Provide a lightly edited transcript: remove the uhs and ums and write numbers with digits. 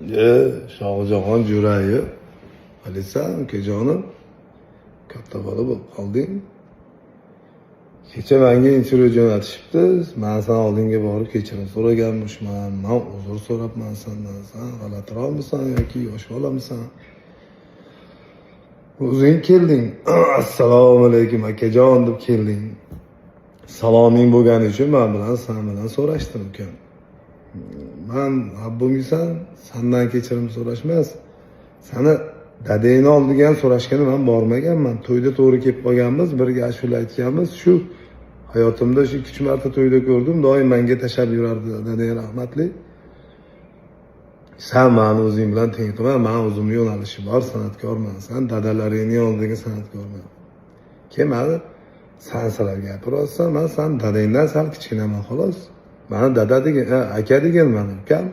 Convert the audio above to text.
Shohjahon Jo'rayev, bilasan, ukajonim, katta bola bo'lib qolding. Kecha menga intervyu jo'natishibdi. Man san oldinga borib kechirim so'raganmishman. Man uzr so'rabman sendan. San g'alatiroqmisan yoki yosh bolamisan? O'zing kelding. "Assalomu alaykum, akajon", deb kelding. Saloming bo'lgani uchun man bilan, san bilan so'rashdim, ukam. Man bo'lmaysan, sandan kechirim so'rash emas. Sani dadangni oldiga ham so'rashgani man bormaganman. To'yda to'g'ri kelib qolganmiz, birga ashula aytganmiz. Shu hayotimda shu ikki uch marta to'yda ko'rdim. Doim menga tashlab yurardi dadang rahmatli. San mani o'zing bilan teng qilma, man o'zimni yo'nalishim bor, san'atkorman. San dadalaringni oldiga san'atkorman. Kelmadi. San sirab gapiryapsan, man san dadangdan sal kichkinaman, xolos. Mani dada degan, aka degan mani ukam.